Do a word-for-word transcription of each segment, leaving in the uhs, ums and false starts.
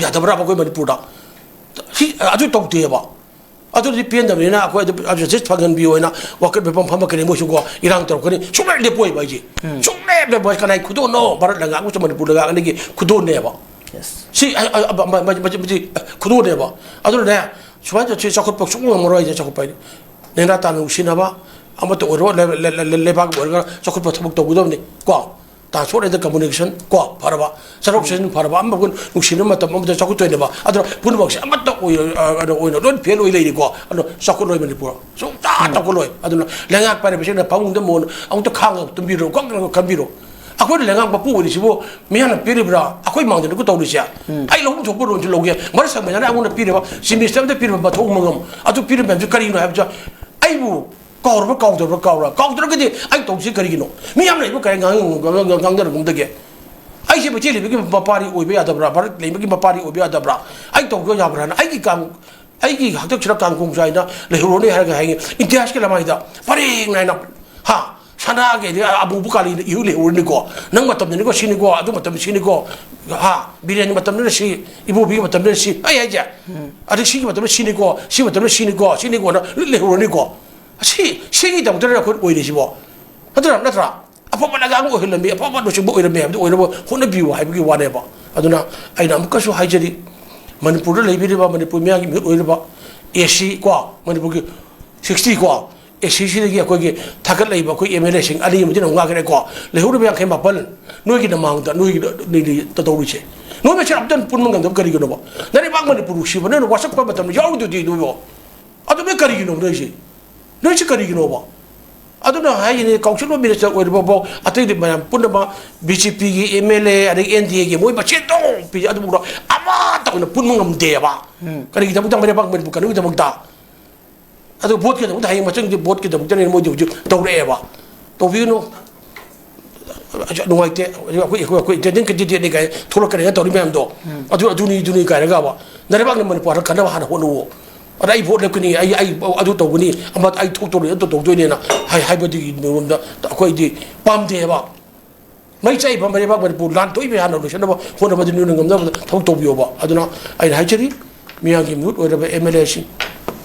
ꯌꯥꯗꯕ꯭ꯔꯥꯕ ꯑꯩꯈꯣꯏ ꯃꯅꯤꯄꯨꯔꯗ? ꯁꯤ ꯑꯗꯨ ꯇꯧꯗꯦꯕ꯫ ꯑꯗꯨꯗꯤ ꯄꯦꯟꯗꯕꯅꯤꯅ ꯑꯩꯈꯣꯏ ꯑꯗꯨ, ꯑꯗꯨ ꯖꯁꯇꯤꯁ ꯐꯪꯍꯟꯕꯤꯌꯣ ꯍꯥꯏꯅ ꯋꯥꯀꯠ ꯃꯤꯐꯝ ꯐꯝꯃꯛꯀꯅꯤ ꯃꯣꯏꯁꯨꯀꯣ, ꯏꯔꯥꯡ ꯇꯧꯔꯛꯀꯅꯤ꯫ ꯁꯨꯡꯂꯦꯞ ꯂꯦꯞꯄꯣꯏꯕ ꯑꯩꯁꯦ꯫ ꯁꯨꯡꯂꯦꯞ ꯂꯦꯞꯄꯣꯏ꯫ ꯀꯅꯥꯏ ꯈꯨꯗꯣꯜꯅꯣ? ꯚꯥꯔꯠ ꯂꯩꯉꯥꯛ ꯑꯃꯁꯨꯡ ꯃꯅꯤꯄꯨꯔ ꯂꯩꯉꯥꯛ ꯑꯅꯤꯒꯤ ꯈꯨꯗꯣꯜꯅꯦꯕ꯫ ꯁꯤ ꯑ, ꯑ, ꯑ, ꯃ-, ꯃ-, ꯃ-, ꯃ-, ꯈꯨꯗꯣꯜꯅꯦꯕ꯫ ꯑꯗꯨꯅꯅꯦ, ꯁꯨꯃꯥꯏꯅ ꯇꯧꯁꯤ, ꯆꯥꯎꯈꯠꯄ ꯁꯨꯡꯉꯝ ꯉꯝꯃꯔꯣꯏ ꯍꯥꯏꯁꯦ꯫ ꯆꯥꯎꯈꯠꯄ ꯍꯥꯏꯗꯤ ꯅꯦꯅꯥ ꯇꯥꯅ ꯅꯨꯡꯁꯤꯅꯕ, ꯑꯃꯠꯇ ꯑꯣꯏꯔꯣ, ꯂꯩ-, ꯂꯩ-, ꯂꯩ-, ꯂꯩꯕꯥꯛ ꯑꯣꯏꯔꯒ ꯆꯥꯎꯈꯠꯄ ꯊꯕꯛ ꯇꯧꯒꯗꯕꯅꯤ ꯀꯣ꯫ ꯇ꯭ꯔꯥꯟꯁꯄꯣꯔꯠ ꯑꯦꯟ ꯀꯝꯃꯨꯅꯤꯀꯦꯁꯟ ꯀꯣ, ꯐꯔꯕ, ꯆꯠꯊꯣꯛ ꯆꯠꯁꯤꯟ ꯐꯔꯕ, ꯑꯃꯕꯨ ꯅꯨꯡꯁꯤꯅꯕ ꯃꯇꯝ ꯑꯃꯗ ꯆꯥꯎꯈꯠꯇꯣꯏꯅꯦꯕ꯫ ꯑꯗꯨꯅ ꯄꯨꯝꯅꯃꯛꯁꯦ ꯑꯃꯠꯇ ꯑꯣꯏ-, ꯑ, ꯀꯩꯅꯣ ꯑꯣꯏꯅ ꯂꯣꯏ ꯐꯦꯜ ꯑꯣꯏ ꯂꯩꯔꯤꯀꯣ꯫ ꯑꯗꯣ ꯆꯥꯎꯈꯠꯂꯣꯏ ꯃꯅꯤꯄꯨꯔ, ꯁꯨꯡꯆꯥ ꯆꯥꯎꯈꯠꯂꯣꯏ꯫ ꯑꯗꯨꯅ ꯂꯩꯉꯥꯛ ꯄꯥꯏꯔꯤꯕꯁꯤꯡꯅ ꯐꯃꯨꯡꯗ ꯃꯣꯟ ꯑꯃꯨꯛꯇ ꯈꯥꯡꯉꯒ ꯇꯨꯝꯕꯤꯔꯣ, ꯀꯪꯅ ꯈꯟꯕꯤꯔꯣ꯫ ꯑꯩꯈꯣꯏꯅ ꯂꯩꯉꯥꯛ ꯃꯄꯨ ꯑꯣꯏꯔꯤꯁꯤꯕꯨ ꯃꯤꯌꯥꯝꯅ ꯄꯤꯔꯤꯕ꯭ꯔꯥ? ꯑꯩꯈꯣꯏ ꯃꯥꯡꯗꯅꯤꯀꯣ ꯇꯧꯔꯤꯁꯦ꯫ ꯑꯩ ꯂꯧꯐꯝ ꯊꯣꯛꯄ ꯔꯣꯜꯁꯨ ꯂꯧꯒꯦ꯫ ꯃꯔꯛ ꯁꯝꯅ ꯑꯩꯉꯣꯟꯗ ꯄꯤꯔꯤꯕ ꯆꯤꯐ ꯃꯤꯅꯤꯁꯇꯔ ꯑꯃꯗ ꯄꯤꯔꯤꯕ ꯃꯊꯧ ꯃꯉꯝ ꯑꯗꯨ ꯄꯤꯔꯤꯕ ꯃꯌꯥꯝꯁꯦ ꯀꯔꯤꯅꯣ ꯍꯥꯏꯕꯁꯦ ꯑꯩꯕꯨ ꯀꯥꯎꯔꯕ꯭ꯔꯥ, ꯀꯥꯎꯗꯕ꯭ꯔꯥ, ꯀꯥꯎꯔ-, ꯀꯥꯎꯗ꯭ꯔꯒꯗꯤ ꯑꯩ ꯇꯧꯁꯤ ꯀꯔꯤꯒꯤꯅꯣ? ꯃꯤ ꯌꯥꯝ ꯂꯩꯕ ꯀꯔꯤ ꯉꯥꯡ-, ꯉꯥꯡ-, ꯉꯥꯡꯅꯔꯒꯨꯝꯗꯒꯦ? ꯑꯩꯁꯦ ꯃꯩꯇꯩ ꯂꯩꯕꯒꯤ ꯃꯄꯥꯔꯤ ꯑꯣꯏꯕ ꯌꯥꯗꯕ꯭ꯔꯥ? ꯚꯥꯔꯠ ꯂꯩꯕꯒꯤ ꯃꯄꯥꯔꯤ ꯑꯣꯏꯕ ꯌꯥꯗꯕ꯭ꯔꯥ? ꯑꯩ ꯇꯧꯕ ꯌꯥꯕ꯭ꯔꯥꯅ ꯑꯩꯒꯤ ꯀꯥꯡ-, ꯑꯩꯒꯤ ꯍꯥꯛꯇꯛꯁꯤꯗ ꯀꯥꯡꯈꯣꯡ ꯆꯥꯏꯅ ꯂꯩꯍꯧꯔꯅꯤ ꯍꯥꯏꯔꯒ ꯍꯥꯏꯌꯦ꯫ ꯏꯇꯤꯍꯥꯁꯀꯤ ꯂꯃꯥꯏꯗ ꯄꯔꯦꯡ ꯅꯥꯏꯅ, ꯍꯥ, ꯁꯅꯥꯒꯤ ꯑꯗꯩ ꯑꯃꯨꯕ ꯀꯥꯂꯤꯅ ꯏꯍꯨ ꯂꯩꯍꯧꯔꯅꯤꯀꯣ꯫ ꯅꯪ ꯃꯇꯝꯗꯅꯤꯀꯣ ꯁꯤꯅꯤꯀꯣ, ꯑꯗꯨ ꯃꯇꯝꯗ ꯁꯤꯅꯤꯀꯣ, ꯍꯥ, ꯕꯤꯔꯦꯟꯒꯤ ꯃꯇꯝꯗꯅ ꯁꯤ, ꯏꯕꯣꯕꯤꯒꯤ ꯃꯇꯝꯗꯅ ꯁꯤ, ꯑꯩ ꯍꯥꯏꯁꯦ꯫ ꯑꯗꯩ ꯁꯤꯒꯤ ꯃꯇꯝꯗ ꯁꯤꯅꯤꯀꯣ, ꯁꯤ ꯃꯇꯝꯗ ꯁꯤꯅꯤꯀꯣ, ꯁꯤꯅꯤꯀꯣꯅ ꯂꯩꯍꯧꯔꯅꯤꯀꯣ꯫ ꯑꯁꯤ, ꯁꯤꯒꯤꯗꯃꯛꯇꯅ ꯑꯩꯈꯣꯏ ꯑꯣꯏꯔꯤꯁꯤꯕꯣ꯫ ꯅꯠꯇ꯭ꯔꯥ? ꯅꯠꯇ꯭ꯔꯥ? ꯑꯐꯕ ꯂꯩꯉꯥꯛ ꯑꯃ ꯑꯣꯏꯍꯜꯂꯝꯃꯤ, ꯑꯐꯕ ꯂꯨꯆꯤꯡꯕ ꯑꯣꯏꯔꯝꯃꯤ ꯍꯥꯏꯕꯗꯨ ꯑꯣꯏꯅꯕ ꯍꯣꯠꯅꯕꯤꯌꯨ ꯍꯥꯏꯕꯒꯤ ꯋꯥꯅꯦꯕ꯫ ꯑꯗꯨꯅ ꯑꯩꯅ ꯑꯃꯨꯛꯀꯁꯨ ꯍꯥꯏꯖꯔꯤ, ꯃꯅꯤꯄꯨꯔꯗ ꯂꯩꯕꯤꯔꯤꯕ, ꯃꯅꯤꯄꯨꯔ ꯃꯤꯌꯥꯝꯒꯤ ꯃꯤꯍꯨꯠ ꯑꯣꯏꯔꯤꯕ ꯑꯦ ꯁꯤ ꯀꯣ, ꯃꯅꯤꯄꯨꯔꯒꯤ ꯁꯤꯛꯁꯇꯤ ꯀꯣ, ꯑꯦ ꯁꯤꯁꯤꯗꯒꯤ ꯑꯩꯈꯣꯏꯒꯤ ꯊꯥꯒꯠꯂꯛꯏꯕ ꯑꯩꯈꯣꯏ ꯑꯦꯝ ꯑꯦꯜ ꯑꯦꯁꯤꯡ ꯑꯅꯤ ꯑꯃꯗꯤ ꯑꯃꯨꯛ ꯉꯥꯛꯈ꯭ꯔꯦꯀꯣ, ꯂꯩꯍꯧꯔꯤꯕ ꯌꯥꯡꯈꯩ ꯃꯥꯄꯜ, ꯅꯣꯏꯒꯤ ꯅꯃꯥꯡꯗ, ꯅꯣꯏꯒꯤ, ꯅꯣꯏꯒꯤ ꯇꯧꯔꯤꯁꯦ, ꯅꯣꯏ ꯃꯁꯦꯟ ꯑꯝꯇ ꯄꯨꯟꯕ ꯉꯝꯗꯕ ꯀꯔꯤꯒꯤꯅꯣꯕ? ꯅꯔꯩꯕꯥꯛ ꯃꯅꯤꯄꯨꯔ ꯅꯨꯡꯁꯤꯕ, ꯅꯣꯏꯅ ꯋꯥꯁꯛꯄ ꯃꯇꯝꯗ ꯌꯥꯎꯔꯤꯗꯨꯗꯤ ꯅꯣꯏꯕꯣ꯫ ꯑꯗꯨ ꯅꯣꯏ ꯀꯔꯤꯒꯤꯅꯣ ꯅꯣꯏꯁꯦ? ꯅꯣꯏꯁꯦ ꯀꯔꯤꯒꯤꯅꯣꯕ? ꯑꯗꯨꯅ ꯍꯥꯏꯔꯤꯅꯦ, council of minister ꯑꯣꯏꯔꯤꯕꯐꯥꯎ ꯑꯇꯩꯗꯤ ꯃꯌꯥꯝ ꯄꯨꯝꯅꯃꯛ ꯕꯤ ꯖꯦ ꯄꯤꯒꯤ ꯑꯦꯝ ꯑꯦꯜ ꯑꯦ ꯑꯗꯒꯤ ꯑꯦꯟ ꯗꯤ ꯑꯦꯒꯤ ꯃꯣꯏ ꯃꯁꯦꯟ ꯑꯗꯨꯝ ꯄꯤꯖꯩ, ꯑꯗꯨꯕꯨ ꯑꯃꯠꯇ ꯑꯣꯏꯅ ꯄꯨꯟꯕ ꯉꯝꯗꯦꯕ꯫ ꯀꯔꯤꯒꯤꯗꯃꯛꯇ? ꯃꯔꯩꯕꯥꯛ ꯃꯅꯤꯄꯨꯔ ꯀꯟꯅꯕꯒꯤꯗꯃꯛꯇ꯫ ꯑꯗꯨ ꯚꯣꯠꯀꯤꯗꯃꯛꯇ, ꯍꯌꯦꯡ ꯃꯊꯪꯗꯤ ꯚꯣꯠꯀꯤꯗꯃꯛꯇꯅꯦ ꯃꯣꯏꯗꯤ ꯍꯧꯖꯤꯛ ꯇꯧꯔꯛꯑꯦꯕ꯫ ꯇꯧꯕꯤꯒꯅꯨ꯫ ꯑꯁ, ꯅꯨꯡꯉꯥꯏꯇꯦ꯫ ꯑꯩꯈꯣꯏ, ꯑꯩꯈꯣꯏ, ꯑꯩꯈꯣꯏ intending candidate ꯅꯤ ꯀꯥꯏꯅ ꯊꯣꯛꯂꯛꯀꯅꯤꯅ ꯇꯧꯔꯤ ꯃꯌꯥꯝꯗꯣ꯫ ꯑꯗꯨ, ꯑꯗꯨꯅꯤ, ꯑꯗꯨꯅꯤ ꯀꯥꯏꯅꯒꯕ꯫ ꯅꯔꯩꯕꯥꯛꯅ ꯃꯅꯤꯄꯨꯔꯗ ꯀꯟꯅꯕ ꯍꯥꯟꯅ ꯍꯣꯠꯅꯧꯋꯣ꯫ ꯑꯗ ꯑꯩ ꯚꯣꯠ ꯂꯦꯞꯀꯅꯤ, ꯑꯩ, ꯑꯩ ꯑꯗꯨ ꯇꯧꯒꯅꯤ, ꯑꯃ ꯑꯩ ꯊꯣꯛꯇꯧꯔꯤ, ꯑꯗꯨ ꯇꯧꯗꯣꯏꯅꯦꯅ ꯍꯥꯏ-, ꯍꯥꯏꯕꯗꯨꯒꯤ ꯃꯔꯣꯝꯗ ꯑꯩꯈꯣꯏꯗꯤ ꯄꯥꯝꯗꯦꯕ꯫ ꯃꯩ ꯆꯥꯛꯏꯕ ꯃꯩꯕꯥꯛ ꯃꯅꯤꯄꯨꯔ ꯂꯥꯟ ꯊꯣꯛꯏꯕ ꯍꯥꯟꯅ ꯂꯣꯏꯁꯤꯟꯅꯕ ꯍꯣꯠꯅꯕꯗꯤ ꯅꯣꯏꯅ ꯉꯝꯅꯕ ꯊꯕꯛ ꯇꯧꯕꯤꯌꯣꯕ꯫ ꯑꯗꯨꯅ ꯑꯩꯅ ꯍꯥꯏꯖꯔꯤ, ꯃꯤꯌꯥꯝꯒꯤ ꯃꯤꯍꯨꯠ ꯑꯣꯏꯔꯕ ꯑꯦꯝ ꯑꯦꯜ ꯑꯦꯁꯤꯡ,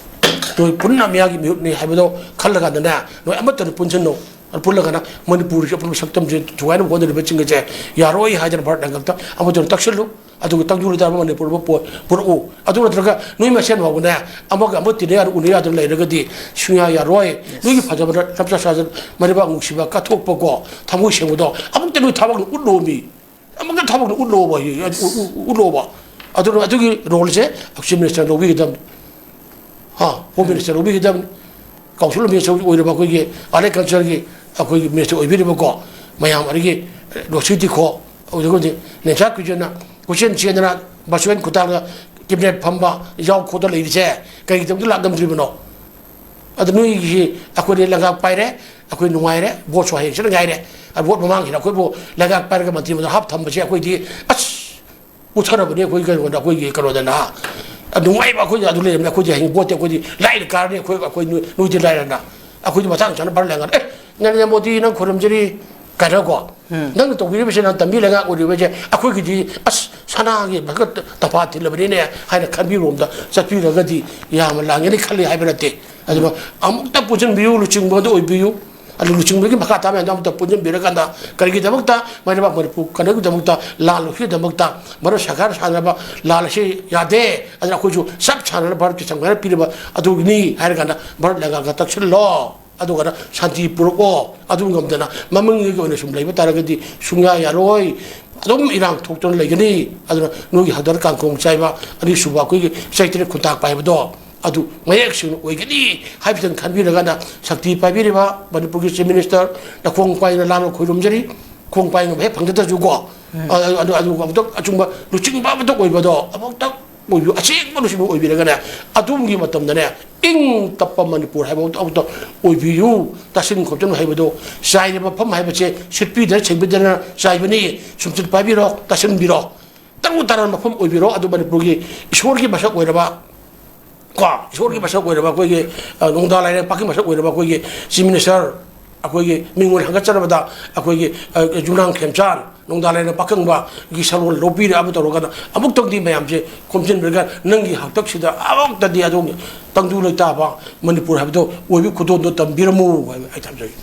ꯅꯣꯏ ꯄꯨꯟꯅ ꯃꯤꯌꯥꯝꯒꯤ ꯃꯤꯍꯨꯠꯅꯤ ꯍꯥꯏꯕꯗꯣ ꯈꯜꯂꯀꯥꯟꯗꯅꯦ, ꯅꯣꯏ ꯑꯃꯠꯇꯅ ꯄꯨꯟꯁꯤꯟꯅꯧ꯫ ꯄꯨꯜꯂꯒꯅ ꯃꯅꯤꯄꯨꯔꯒꯤ ꯑꯐꯕ ꯁꯛꯇꯝꯁꯦ ꯊꯨꯒꯥꯏꯅꯕ ꯍꯣꯠꯅꯔꯤꯕꯁꯤꯡ ꯑꯁꯦ ꯌꯥꯔꯣꯏ ꯍꯥꯏꯗꯅ ꯚꯥꯔꯠ ꯂꯩꯉꯥꯛꯇ ꯑꯃꯠꯇꯅ ꯇꯛꯁꯤꯜꯂꯨ꯫ ꯑꯗꯨꯒ ꯇꯪꯗꯨ ꯂꯩꯇꯥꯔꯕ ꯃꯅꯤꯄꯨꯔ ꯑꯃ ꯄꯨ-, ꯄꯨꯔꯛꯎ꯫ ꯑꯗꯨ ꯅꯠꯇ꯭ꯔꯒ ꯅꯣꯏ ꯃꯁꯦꯟ ꯐꯥꯎꯕꯅꯦ, ꯑꯃꯒ ꯑꯃ ꯇꯤꯟꯅ ꯌꯥꯔ-, ꯎꯅ ꯌꯥꯗꯅ ꯂꯩꯔꯒꯗꯤ ꯁꯨꯡꯌꯥ ꯌꯥꯔꯣꯏ꯫ ꯅꯣꯏꯒꯤ ꯐꯖꯕ ꯂꯝꯆꯠ ꯁꯥꯖꯠ, ꯃꯔꯩꯕꯥꯛ ꯅꯨꯡꯁꯤꯕ, ꯀꯠꯊꯣꯛꯄꯀꯣ, ꯊꯃꯣꯏ ꯁꯦꯡꯕꯗꯣ ꯑꯃꯨꯛꯇ ꯅꯣꯏ ꯊꯕꯛꯅ ꯎꯠꯂꯣꯃꯤ꯫ ꯑꯃꯨꯛꯇ ꯊꯕꯛꯅ ꯎꯠꯂꯣꯕ, ꯎ-, ꯎ-, ꯎꯠꯂꯣꯕ꯫ ꯑꯗꯨꯅ ꯑꯗꯨꯒꯤ ꯔꯣꯜꯁꯦ ꯆꯤꯐ ꯃꯤꯅꯤꯁꯇꯔꯅ ꯂꯧꯕꯤꯒꯗꯕꯅꯤ꯫ ꯍꯥ, ꯍꯣꯝ ꯃꯤꯅꯤꯁꯇꯔ ꯂꯧꯕꯤꯒꯗꯕꯅꯤ, ꯀꯥꯎꯟꯁꯤꯜ ꯃꯤꯅꯤꯁꯇꯔ ꯑꯣꯏꯔꯕ ꯑꯩꯈꯣꯏꯒꯤ ꯑꯥꯔꯠ ꯑꯦꯟ ꯀꯜꯆꯔꯒꯤ ꯑꯩꯈꯣꯏꯒꯤ ꯃꯤꯅꯤꯁꯇꯔ ꯑꯣꯏꯕꯤꯔꯤꯕꯀꯣ, ꯃꯌꯥꯝ ꯑꯗꯒꯤ ꯔꯣꯁꯤ ꯇꯤꯈꯣ, ꯑꯗꯨꯒꯗꯤ ꯅꯦꯟꯁꯥ ꯀꯨꯏꯖꯅ ꯀꯣꯏꯆꯦꯟ ꯆꯦꯟꯗꯅ ꯚꯔꯆꯨꯋꯦꯜ ꯈꯨꯠꯊꯥꯡꯗ ꯀꯦꯕꯤꯅꯦꯠ ꯐꯝꯕ ꯌꯥꯎ ꯈꯣꯠꯇ ꯂꯩꯔꯤꯁꯦ ꯀꯔꯤꯒꯤꯗꯃꯛꯇ ꯂꯥꯛꯂꯝꯗ꯭ꯔꯤꯕꯅꯣ? ꯑꯗꯨ ꯅꯣꯏꯒꯤ ꯑꯩꯈꯣꯏꯗꯤ ꯂꯩꯉꯥꯛ ꯄꯥꯏꯔꯦ, ꯑꯩꯈꯣꯏ ꯅꯨꯡꯉꯥꯏꯔꯦ, ꯚꯣꯠꯁꯨ ꯍꯌꯦꯡꯁꯤꯗ ꯉꯥꯏꯔꯦ꯫ ꯑꯗꯨ ꯚꯣꯠ ꯃꯃꯥꯡꯁꯤꯗ ꯑꯩꯈꯣꯏꯕꯨ ꯂꯩꯉꯥꯛ ꯄꯥꯏꯔꯒ ꯃꯟꯇ꯭ꯔꯤ ꯃꯟꯗꯜ ꯍꯥꯞ ꯊꯝꯕꯁꯦ ꯑꯩꯈꯣꯏꯗꯤ ꯑꯁ ꯄꯨꯊꯔꯕꯅꯤ ꯑꯩꯈꯣꯏ ꯀꯩꯅꯣꯗ, ꯑꯩꯈꯣꯏꯒꯤ ꯀꯩꯅꯣꯗꯅ꯫ ꯅꯨꯡꯉꯥꯏꯕ ꯑꯩꯈꯣꯏꯗꯤ ꯑꯗꯨ ꯂꯩꯔꯕꯅꯤ, ꯑꯩꯈꯣꯏꯗꯤ ꯍꯌꯦꯡ ꯚꯣꯠꯇꯤ ꯑꯩꯈꯣꯏꯗꯤ ꯂꯥꯏꯅ ꯀꯥꯔꯅꯤ, ꯑꯩꯈꯣꯏ, ꯑꯩꯈꯣꯏ ꯅꯣꯏ-, ꯅꯣꯏꯗꯤ ꯂꯥꯏꯔꯅ꯫ ꯑꯩꯈꯣꯏꯗꯤ ꯃꯇꯥꯡ ꯆꯥꯅ ꯚꯥꯔꯠ ꯂꯩꯉꯥꯛꯅ, "ꯑꯦ, ꯅꯔꯦꯟꯗ꯭ꯔ ꯃꯣꯗꯤ, ꯅꯪ ꯈꯣꯏꯔꯝꯖꯔꯤ" ꯀꯥꯏꯅꯀꯣ꯫ ꯎꯝ꯫ "ꯅꯪꯅ ꯇꯧꯕꯤꯔꯤꯕꯁꯦ, ꯅꯪ ꯇꯝꯕꯤ ꯂꯩꯉꯥꯛ ꯑꯣꯏꯔꯤꯕꯁꯦ, ꯑꯩꯈꯣꯏꯒꯤꯗꯤ ꯑꯁ ꯁꯅꯥꯒꯤ ꯃꯈ-, ꯇꯝꯐꯥ ꯊꯤꯜꯂꯕꯅꯤꯅꯦ" ꯍꯥꯏꯅ ꯈꯟꯕꯤꯔꯣꯝꯗ ꯆꯠꯄꯤꯔꯒꯗꯤ ꯌꯥꯝꯅ ꯂꯥꯡꯒꯅꯤ ꯈꯜꯂꯤ ꯍꯥꯏꯕ ꯅꯠꯇꯦ꯫ ꯑꯗꯨꯅ ꯑꯃꯨꯛꯇ ꯄꯨꯟꯁꯤꯟꯕꯤꯌꯨ, ꯂꯨꯆꯤꯡꯕ ꯑꯗꯨ ꯑꯣꯏꯕꯤꯌꯨ꯫ ꯑꯗꯨ ꯂꯨꯆꯤꯡꯕꯒꯤ ꯃꯈꯥ ꯇꯥꯕ ꯃꯌꯥꯝꯗꯣ ꯑꯃꯨꯛꯇ ꯄꯨꯟꯁꯤꯟꯕꯤꯔꯀꯥꯟꯗ ꯀꯔꯤꯒꯤꯗꯃꯛꯇ ꯃꯩꯔꯩꯕꯥꯛ ꯃꯅꯤꯄꯨꯔ ꯀꯟꯅꯕꯒꯤꯗꯃꯛꯇ, ꯂꯥꯜ ꯂꯣꯏꯈꯤꯕꯒꯤꯗꯃꯛꯇ ꯚꯥꯔꯠ ꯁꯔꯀꯥꯔ ꯁꯥꯟꯅꯕ ꯂꯥꯜ ꯑꯁꯤ ꯌꯥꯗꯦ, ꯑꯗꯨꯅ ꯑꯩꯈꯣꯏꯁꯨ ꯆꯞ ꯁꯥꯟꯅꯅ ꯚꯥꯔꯠꯀꯤ ꯁꯪꯕꯤꯙꯥꯟꯅ ꯄꯤꯔꯤꯕ ꯑꯗꯨꯒꯤꯅꯤ ꯍꯥꯏꯔꯀꯥꯟꯗ ꯚꯥꯔꯠ ꯂꯩꯉꯥꯛꯇ ꯇꯛꯁꯤꯜꯂꯣ꯫ ꯑꯗꯨꯒ ꯁꯥꯟꯇꯤ ꯄꯨꯔꯛꯑꯣ꯫ ꯑꯗꯨ ꯉꯝꯗꯅ ꯃꯃꯤꯡꯒꯤ ꯑꯣꯏꯅ ꯁꯨꯝ ꯂꯩꯕ ꯇꯥꯔꯒꯗꯤ ꯁꯨꯡꯌꯥ ꯌꯥꯔꯣꯏ꯫ ꯑꯗꯨꯝ ꯏꯔꯥꯡ ꯊꯣꯛꯇꯨꯅ ꯂꯩꯒꯅꯤ꯫ ꯑꯗꯨꯅ ꯅꯣꯏꯒꯤ ꯍꯟꯗꯛ ꯀꯥꯡꯈꯣꯡ ꯆꯥꯏꯕ ꯑꯅꯤꯁꯨꯕ ꯑꯩꯈꯣꯏꯒꯤ ꯆꯩꯇ꯭ꯔꯦ ꯈꯨꯟꯇꯥꯛꯄ ꯍꯥꯏꯕꯗꯣ ꯑꯗꯨ ꯃꯌꯦꯛ ꯁꯦꯡꯅ ꯑꯣꯏꯒꯅꯤ ꯍꯥꯏꯕꯁꯤꯗꯪ ꯈꯟꯕꯤꯔꯒꯅ ꯁꯛꯇꯤ ꯄꯥꯏꯕꯤꯔꯤꯕ ꯃꯅꯤꯄꯨꯔꯒꯤ ꯆꯤꯐ ꯃꯤꯅꯤꯁꯇꯔ ꯅꯈꯣꯡ ꯄꯥꯏꯅ ꯂꯥꯝꯅ ꯈꯣꯏꯔꯨꯝꯖꯔꯤ꯫ ꯈꯣꯡ ꯄꯥꯏ ꯉꯝꯕ ꯍꯦꯛ ꯐꯪꯖꯗ꯭ꯔꯁꯨꯀꯣ, ꯎꯝ꯫ ꯑ-, ꯑꯗꯨ, ꯑꯗꯨ ꯑꯃꯨꯛꯇꯪ ꯑꯆꯨꯝꯕ ꯂꯨꯆꯤꯡꯕ ꯑꯃꯇꯪ ꯑꯣꯏꯕꯗꯣ ꯑꯃꯨꯛꯇꯪ ꯑꯣꯏꯕꯤꯌꯨ, ꯑꯁꯦꯡꯕ ꯂꯨꯆꯤꯡꯕ ꯑꯣꯏꯕꯤꯔꯒꯅꯦ, ꯑꯗꯣꯝꯒꯤ ꯃꯇꯝꯗꯅꯦ ꯏꯪ ꯇꯞꯄ ꯃꯅꯤꯄꯨꯔ ꯍꯥꯏꯕ ꯑꯃꯇ, ꯑꯃꯇ ꯑꯣꯏꯕꯤꯌꯨ꯫ ꯇꯥꯁꯤꯟ ꯈꯣꯝꯖꯤꯟ ꯍꯥꯏꯕꯗꯣ, ꯆꯥꯏꯔꯤꯕ ꯃꯐꯝ ꯍꯥꯏꯕꯁꯦ ꯁꯤꯠꯄꯤꯗꯅ ꯁꯦꯡꯕꯤꯗꯅ ꯆꯥꯏꯕꯅꯤ꯫ ꯁꯨꯝꯆꯤꯠ ꯄꯥꯏꯕꯤꯔꯣ, ꯇꯥꯁꯤꯟꯕꯤꯔꯣ꯫ ꯇꯔꯨ ꯇꯔꯥꯟꯕ ꯃꯐꯝ ꯑꯣꯏꯕꯤꯔꯣ, ꯑꯗꯨ ꯃꯅꯤꯄꯨꯔꯒꯤ ꯏꯁꯣꯔꯒꯤ ꯃꯁꯛ ꯑꯣꯏꯔꯕ, ꯀꯣ, ꯏꯁꯣꯔꯒꯤ ꯃꯁꯛ ꯑꯣꯏꯔꯕ ꯑꯩꯈꯣꯏꯒꯤ, ꯑ, ꯅꯣꯡꯗꯥ ꯂꯥꯏꯔꯦꯝꯄꯥꯛꯀꯤ ꯃꯁꯛ ꯑꯣꯏꯔꯕ ꯑꯩꯈꯣꯏꯒꯤ ꯆꯤꯐ ꯃꯤꯅꯤꯁꯇꯔ ꯑꯩꯈꯣꯏꯒꯤ ꯃꯤꯡꯑꯣꯜ ꯍꯥꯡꯒꯠꯆꯅꯕꯗ ꯑꯩꯈꯣꯏꯒꯤ, ꯑ, ꯌꯨꯝꯅꯥꯝ ꯈꯦꯝꯆꯥꯟ, ꯅꯣꯡꯗꯥ ꯂꯥꯏꯔꯦꯝ ꯄꯥꯈꯪꯕꯒꯤ ꯁꯛꯂꯣꯟ ꯂꯧꯕꯤꯔꯦ, ꯑꯃ ꯇꯧꯔꯒꯅ ꯑꯃꯨꯛꯇꯪꯗꯤ ꯃꯌꯥꯝꯁꯦ ꯈꯣꯝꯖꯤꯟꯕꯤꯔꯒ ꯅꯪꯒꯤ ꯍꯥꯛꯇꯛꯁꯤꯗ ꯑꯃꯨꯛꯇꯗꯤ ꯑꯗꯣꯝꯒꯤ ꯇꯪꯗꯨ ꯂꯩꯇꯥꯕ ꯃꯅꯤꯄꯨꯔ ꯍꯥꯏꯕꯗꯣ ꯑꯣꯏꯕ ꯈꯨꯗꯣꯜꯗꯣ ꯇꯝꯕꯤꯔꯝꯃꯨ ꯍꯥꯏꯕ ꯑꯩ ꯊꯝꯖꯒꯦ꯫